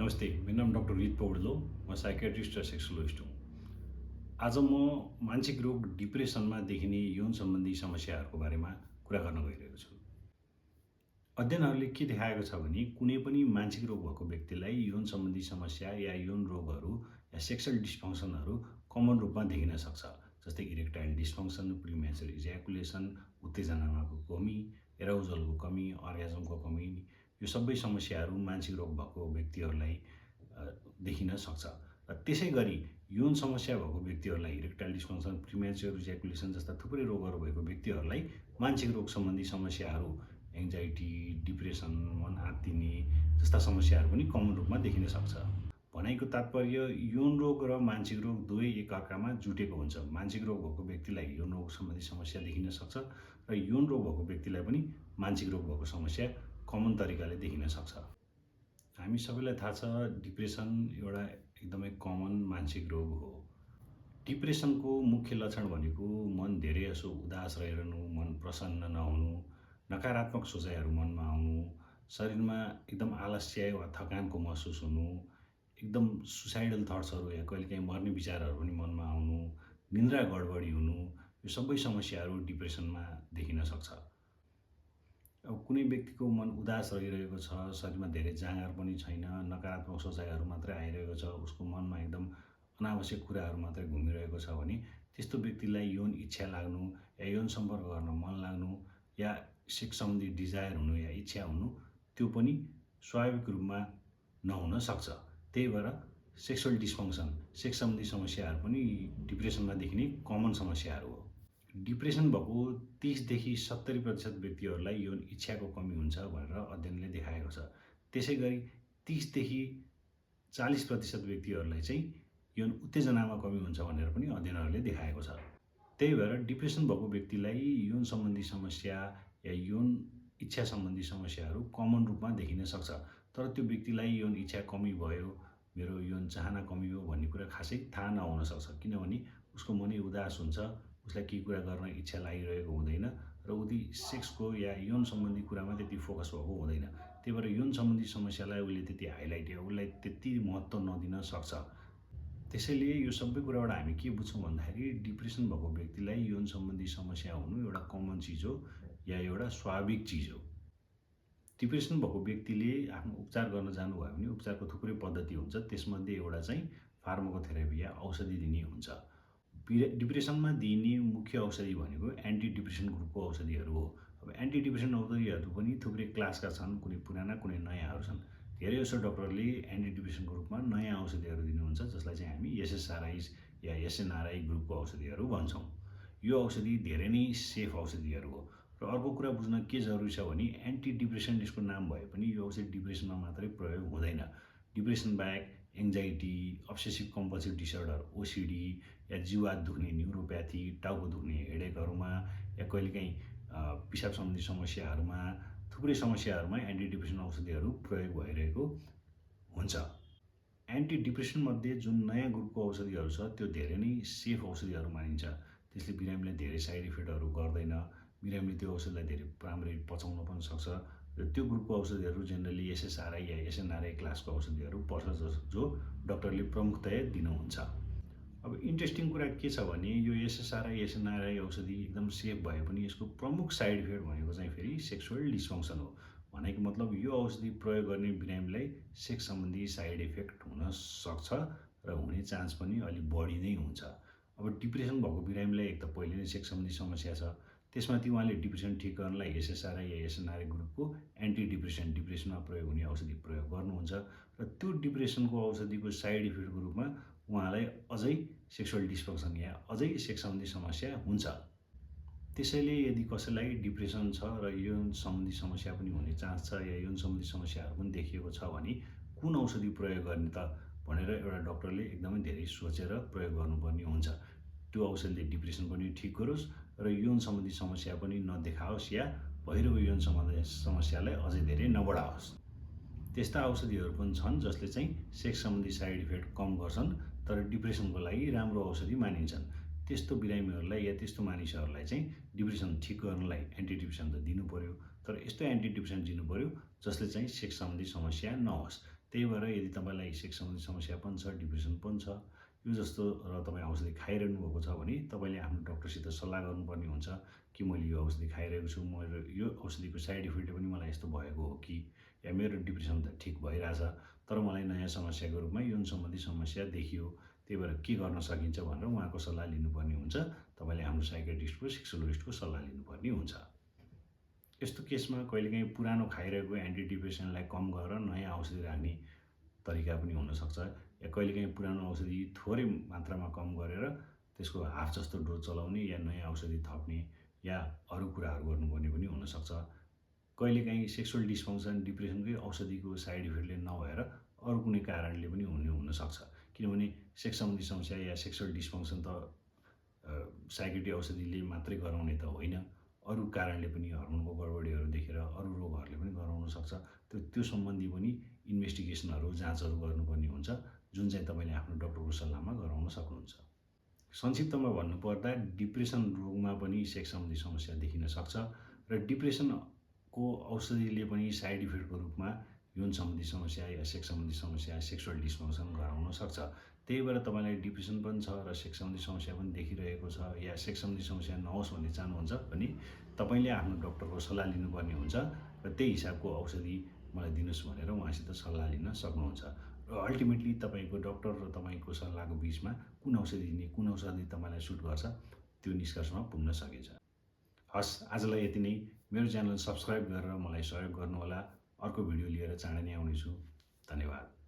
नमस्ते, मेरो नाम डाक्टर रित पौडेल हो। म साइकियाट्रिस्ट र सेक्सोलोजिस्ट हुँ। आज म मानसिक रोग डिप्रेसनमा देखिने यौन सम्बन्धी समस्याहरूको बारेमा कुरा गर्न गइरहेको छु। अध्ययनहरूले के देखाएको छ भने कुनै पनि मानसिक रोग भएको व्यक्तिलाई यौन सम्बन्धी समस्या या यौन रोगहरू या सेक्सुअल डिस्फङ्सनहरू कमन रूपमा देखिन सक्छ। जस्तै इरेक्टाइल डिस्फङ्सन, प्रिमेच्योर इज्याकुलेसन, उत्तेजनाको कमी, एराउजलको कमी, अर्गाजमको कमी, यो सबै समस्याहरू मानसिक रोग भएको व्यक्तिहरूलाई देखिन सक्छ। र त्यसै गरी यौन समस्या भएको व्यक्तिहरूलाई इरेक्टाइल डिस्फङ्सन, प्रिमेच्योर इज्याकुलेसन जस्ता थुप्रै रोगहरू भएको व्यक्तिहरूलाई मानसिक रोग सम्बन्धी समस्याहरू, एङ्जाइटी, डिप्रेसन, मन आत्तिने जस्ता समस्याहरू पनि कमन रूपमा देखिन सक्छ। भनाइको तात्पर्य यौन रोग र मानसिक रोग दुवै एकअर्कामा जुटेको हुन्छ। मानसिक रोग भएको व्यक्तिलाई यौन रोग सम्बन्धी समस्या देखिन सक्छ र यौन रोग भएको व्यक्तिलाई पनि मानसिक रोग भएको समस्या कमन तरिकाले देखिन सक्छ। हामी सबैलाई थाहा छ डिप्रेसन एउटा एकदमै कमन मानसिक रोग हो। डिप्रेसनको मुख्य लक्षण भनेको मन धेरै जसो उदास रहिरहनु, मन प्रसन्न नहुनु, नकारात्मक सोचाइहरू मनमा आउनु, शरीरमा एकदम आलस्य वा थकानको महसुस हुनु, एकदम सुसाइडल थट्सहरू या कहिलेकाहीँ मर्ने विचारहरू पनि मनमा आउनु, निन्द्रा गडबडी हुनु, यो सबै समस्याहरू डिप्रेसनमा देखिन सक्छ। अब कुनै व्यक्तिको मन उदास रहिरहेको छ, शरीरमा धेरै जाँगर पनि छैन, नकारात्मक सोचाइहरू मात्रै आइरहेको छ, उसको मनमा एकदम अनावश्यक कुराहरू मात्रै घुमिरहेको छ भने त्यस्तो व्यक्तिलाई यौन इच्छा लाग्नु या यौन सम्पर्क गर्न मन लाग्नु या सेक्स सम्बन्धी डिजायर हुनु या इच्छा हुनु त्यो पनि स्वाभाविक रूपमा नहुन सक्छ। त्यही भएर सेक्सुअल डिस्फङ्सन, सेक्स सम्बन्धी समस्याहरू पनि डिप्रेसनमा देखिने कमन समस्याहरू हो। डिप्रेसन भएको 30 देखि 70% व्यक्तिहरूलाई यौन इच्छाको कमी हुन्छ भनेर अध्ययनले देखाएको छ। त्यसै गरी 30 देखि 40% व्यक्तिहरूलाई चाहिँ यौन उत्तेजनामा कमी हुन्छ भनेर पनि अध्ययनहरूले देखाएको छ। त्यही भएर डिप्रेसन भएको व्यक्तिलाई यौन सम्बन्धी समस्या या यौन इच्छा सम्बन्धी समस्याहरू कमन रूपमा देखिन सक्छ। तर त्यो व्यक्तिलाई यौन इच्छा कमी भयो, मेरो यौन चाहना कमी हो भन्ने कुरा खासै थाहा नहुन सक्छ। किनभने उसको मनै उदास हुन्छ, उसलाई केही कुरा गर्न इच्छा लागिरहेको हुँदैन र उति सेक्सको या यौन सम्बन्धी कुरामा त्यति फोकस भएको हुँदैन। त्यही भएर यौन सम्बन्धी समस्यालाई उसले त्यति हाइलाइट या उसलाई त्यति महत्त्व नदिन सक्छ। त्यसैले यो सबै कुराबाट हामी के बुझ्छौँ भन्दाखेरि डिप्रेसन भएको व्यक्तिलाई यौन सम्बन्धी समस्या हुनु एउटा कमन चिज हो या एउटा स्वाभाविक चिज हो। डिप्रेसन भएको व्यक्तिले आफ्नो उपचार गर्न जानुभयो भने उपचारको थुप्रै पद्धति हुन्छ। त्यसमध्ये एउटा चाहिँ फार्माकोथेरापी या औषधि दिने हुन्छ। डिप्रेसनमा दिइने मुख्य औषधि भनेको एन्टी डिप्रेसन ग्रुपको औषधिहरू हो। अब एन्टी डिप्रेसन औषधिहरू पनि थुप्रै क्लासका छन्, कुनै पुराना कुनै नयाँहरू छन्। धेरै जसो डक्टरले एन्टी डिप्रेसनको रूपमा नयाँ औषधिहरू दिनुहुन्छ जसलाई चाहिँ हामी एसएसआरआई या एसएनआरआई ग्रुपको औषधिहरू भन्छौँ। यो औषधि धेरै नै सेफ औषधिहरू हो। र अर्को कुरा बुझ्न के जरुरी छ भने एन्टी डिप्रेसन यसको नाम भए पनि यो औषधि डिप्रेसनमा मात्रै प्रयोग हुँदैन। डिप्रेसन बाहेक anxiety, obsessive compulsive disorder OCD या जिउ हात दुख्ने न्युरोप्याथी, टाउको दुख्ने हेडेकहरूमा या कहिलेकाहीँ पिसाब सम्बन्धी समस्याहरूमा थुप्रै समस्याहरूमा एन्टी डिप्रेसन औषधिहरू प्रयोग भइरहेको हुन्छ। एन्टी डिप्रेसन मध्ये जुन नयाँ ग्रुपको औषधिहरू छ त्यो धेरै नै सेफ औषधिहरू मानिन्छ। त्यसले बिरामीलाई धेरै साइड इफेक्टहरू गर्दैन, बिरामीले त्यो औषधिलाई धेरै राम्ररी पचाउन पनि सक्छ र त्यो ग्रुपको औषधिहरू जेनरली एसएसआरआई या एसएनआरआई क्लासको औषधिहरू पर्छ जो डक्टरले प्रमुखतया दिनुहुन्छ। अब इन्ट्रेस्टिङ कुरा के छ भने यो एसएसआरआई एसएनआरआई औषधि एकदम सेफ भए पनि यसको प्रमुख साइड इफेक्ट भनेको चाहिँ फेरि सेक्सुअल डिस्फङ्सन हो। भनेको मतलब यो औषधि प्रयोग गर्ने बिरामीलाई सेक्स सम्बन्धी साइड इफेक्ट हुन सक्छ र हुने चान्स पनि अलिक बढी नै हुन्छ। अब डिप्रेसन भएको बिरामीलाई एक त पहिले नै सेक्स सम्बन्धी समस्या छ, त्यसमाथि उहाँले डिप्रेसन ठिक गर्नलाई एसएसआरआई या एसएनआरआई ग्रुपको एन्टी डिप्रेसनमा प्रयोग हुने औषधि प्रयोग गर्नुहुन्छ र त्यो डिप्रेसनको औषधिको साइड इफेक्टको रूपमा उहाँलाई अझै सेक्सुअल डिस्फङ्सन या अझै सेक्स सम्बन्धी समस्या हुन्छ। त्यसैले यदि कसैलाई डिप्रेसन छ र यौन सम्बन्धी समस्या पनि हुने चान्स छ या यौन सम्बन्धी समस्याहरू पनि देखिएको छ भने कुन औषधि प्रयोग गर्ने त भनेर एउटा डक्टरले एकदमै धेरै सोचेर प्रयोग गर्नुपर्ने हुन्छ। त्यो औषधिले डिप्रेसन पनि ठिक गरोस् र यौन सम्बन्धी समस्या पनि नदेखाओस् या भइरहेको यौन सम्बन्धी समस्यालाई अझै धेरै नबढाओस्। त्यस्ता औषधिहरू पनि छन् जसले चाहिँ सेक्स सम्बन्धी साइड इफेक्ट कम गर्छन् तर डिप्रेसनको लागि राम्रो औषधि मानिन्छन्। त्यस्तो बिरामीहरूलाई या त्यस्तो मानिसहरूलाई चाहिँ डिप्रेसन ठिक गर्नलाई एन्टी डिप्रेसन त दिनु पर्यो, तर यस्तो एन्टी डिप्रेसन दिनु पर्यो जसले चाहिँ सेक्स सम्बन्धी समस्या नहोस्। त्यही भएर यदि तपाईँलाई सेक्स सम्बन्धी समस्या पनि छ, डिप्रेसन पनि छ, यो जस्तो र तपाईँ औषधि खाइरहनु भएको छ भने तपाईँले आफ्नो डक्टरसित सल्लाह गर्नुपर्ने हुन्छ कि मैले यो औषधि खाइरहेको छु, मेरो यो औषधिको साइड इफेक्टले पनि मलाई यस्तो भएको हो कि, या मेरो डिप्रेसन त ठिक भइरहेछ तर मलाई नयाँ समस्याको रूपमा यौन सम्बन्धी समस्या देखियो, त्यही भएर के गर्न सकिन्छ भनेर उहाँको सल्लाह लिनुपर्ने हुन्छ। तपाईँले हाम्रो साइकेट्रिस्टको, सेक्सोलोजिस्टको सल्लाह लिनुपर्ने हुन्छ। यस्तो केसमा कहिलेकाहीँ पुरानो खाइरहेको एन्टी डिप्रेसनलाई कम गरेर नयाँ औषधि राख्ने तरिका पनि हुनसक्छ, या कहिलेकाहीँ पुरानो औषधि थोरै मात्रामा कम गरेर त्यसको हाफ जस्तो डोज चलाउने या नयाँ औषधि थप्ने या अरू कुराहरू गर्नुपर्ने पनि हुनसक्छ। कहिलेकाहीँ सेक्सुअल डिसफङ्सन डिप्रेसनकै औषधिको साइड इफेक्टले नभएर अरू कुनै कारणले पनि हुनसक्छ, किनभने सेक्स सम्बन्धी समस्या या सेक्सुअल डिसफङ्सन त साइकेट्रिक औषधिले मात्रै गराउने त होइन, अरू कारणले पनि हर्मोनको गडबडीहरू देखेर अरू रोगहरूले पनि गराउन सक्छ। त्यो सम्बन्धी पनि इन्भेस्टिगेसनहरू, जाँचहरू गर्नुपर्ने हुन्छ, जुन चाहिँ तपाईँले आफ्नो डक्टरको सल्लाहमा गराउन सक्नुहुन्छ। संक्षिप्तमा भन्नुपर्दा डिप्रेसन रोगमा पनि सेक्स सम्बन्धी समस्या देखिन सक्छ र डिप्रेसनको औषधिले पनि साइड इफेक्टको रूपमा यौन सम्बन्धी समस्या या सेक्स सम्बन्धी समस्या, सेक्सुअल डिसफङ्सन गराउन सक्छ। त्यही भएर तपाईँलाई डिप्रेसन पनि छ र सेक्स सम्बन्धी समस्या पनि देखिरहेको छ, या सेक्स सम्बन्धी समस्या नहोस् भन्ने चाहनुहुन्छ भने तपाईँले आफ्नो डक्टरको सल्लाह लिनुपर्ने हुन्छ र त्यही हिसाबको औषधि मलाई दिनुहोस् भनेर उहाँसित सल्लाह लिन सक्नुहुन्छ। र अल्टिमेटली तपाईँको डक्टर र तपाईँको सल्लाहको बिचमा कुन औषधि दिने, कुन औषधि तपाईँलाई सुट गर्छ, त्यो निष्कर्षमा पुग्न सकिन्छ। हस्, आजलाई यति नै। मेरो च्यानल सब्सक्राइब गरेर मलाई सहयोग गर्नुहोला। अर्को भिडियो लिएर चाँडै नै आउनेछु। धन्यवाद।